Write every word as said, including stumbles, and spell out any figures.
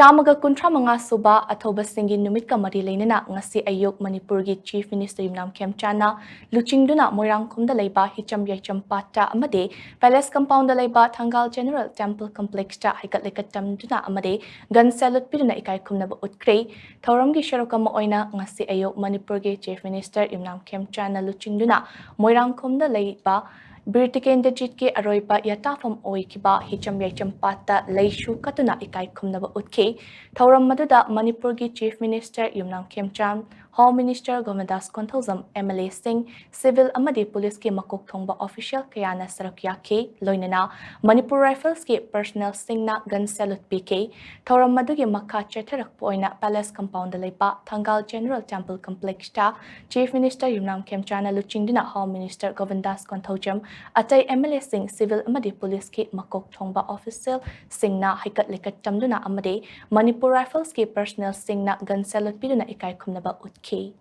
ꯆꯥꯝꯃꯒ ꯀꯨꯟꯊ꯭ꯔꯥ ꯃꯉꯥ ꯁꯨꯕ ꯑꯊꯧꯕꯁꯤꯡꯒꯤ ꯅꯨꯃꯤꯠꯀ ꯃꯔꯤ ꯂꯩꯅꯅ ꯉꯁꯤ ꯑꯌꯨꯛ ꯃꯅꯤꯄꯨꯔꯒꯤ Chief Minister ꯌꯨꯝꯅꯥꯝ ꯈꯦꯝꯆꯥꯟꯅ ꯂꯨꯆꯤꯡꯗꯨꯅ ꯃꯣꯏꯔꯥꯡꯈꯣꯝꯗ ꯂꯩꯕ ꯍꯤꯆꯝ ꯌꯥꯏꯆꯝ ꯄꯥꯠꯇ ꯑꯃꯗꯤ Palace Compoundꯗ ꯂꯩꯕ ꯊꯪꯒꯥꯜ General Temple Complexꯇ ꯍꯩꯀꯠ ꯂꯩꯀꯠ ꯇꯝꯗꯨꯅ ꯑꯃꯗꯤ gun salute ꯄꯤꯗꯨꯅ ꯏꯀꯥꯏ ꯈꯨꯝꯅꯕ ꯎꯠꯈ꯭ꯔꯦ꯫ ꯊꯧꯔꯝꯒꯤ ꯁꯔꯨꯛ ꯑꯃ ꯑꯣꯏꯅ ꯉꯁꯤ ꯑꯌꯨꯛ ꯃꯅꯤꯄꯨꯔꯒꯤ Chief Minister ꯌꯨꯝꯅꯥꯝ ꯈꯦꯝꯆꯥꯟꯅ ꯂꯨꯆꯤꯡꯗꯨꯅ ꯃꯣꯏꯔꯥꯡꯈꯣꯝꯗ ꯂꯩꯕ ꯕꯤꯔ ꯇꯤꯀꯦꯟꯗ꯭ꯔꯖꯤꯠꯀꯤ ꯑꯔꯣꯏꯕ ꯌꯥꯇꯥꯐꯝ ꯑꯣꯏꯈꯤꯕ ꯍꯤꯆꯝ ꯌꯥꯏꯆꯝ ꯄꯥꯠꯇ ꯂꯩꯁꯨ ꯀꯠꯇꯨꯅ ꯏꯀꯥꯏ ꯈꯨꯝꯅꯕ ꯎꯠꯈꯤ꯫ ꯊꯧꯔꯝ ꯑꯗꯨꯗ ꯃꯅꯤꯄꯨꯔꯒꯤ Chief Minister ꯌꯨꯝꯅꯥꯝ ꯈꯦꯝꯆꯥꯟ, Home Minister ꯒꯣꯕꯤꯟꯗꯥꯁ ꯀꯣꯟꯊꯧꯖꯝ, MLAꯁꯤꯡ, civil ꯑꯃꯗꯤ ꯄꯨꯂꯤꯁꯀꯤ ꯃꯀꯣꯛ ꯊꯣꯡꯕ official ꯀꯌꯥꯅ ꯁꯔꯨꯛ ꯌꯥꯈꯤ꯫ ꯂꯣꯏꯅꯅ Manipur Riflesꯀꯤ personnelꯁꯤꯡꯅ gun salute ꯄꯤꯈꯤ꯫ ꯊꯧꯔꯝ ꯑꯗꯨꯒꯤ ꯃꯈꯥ ꯆꯠꯊꯔꯛꯄ ꯑꯣꯏꯅ Palace Compoundꯗ ꯂꯩꯕ ꯊꯪꯒꯥꯜ General Temple Complexꯇ Chief Minister ꯌꯨꯝꯅꯥꯝ ꯈꯦꯝꯆꯥꯟꯅ ꯂꯨꯆꯤꯡꯗꯨꯅ Home Minister ꯒꯣꯕꯤꯟꯗꯥꯁ ꯀꯣꯟꯊꯧꯖꯝ, ꯑꯇꯩ MLAꯁꯤꯡ, civil ꯑꯃꯗꯤ ꯄꯨꯂꯤꯁꯀꯤ ꯃꯀꯣꯛ ꯊꯣꯡꯕ officialꯁꯤꯡꯅ ꯍꯩꯀꯠ ꯂꯩꯀꯠ ꯇꯝꯗꯨꯅ ꯑꯃꯗꯤ Manipur Riflesꯀꯤ personnelꯁꯤꯡꯅ gun salute ꯄꯤꯗꯨꯅ ꯏꯀꯥꯏ ꯈꯨꯝꯅꯕ ꯎꯠꯈꯤ꯫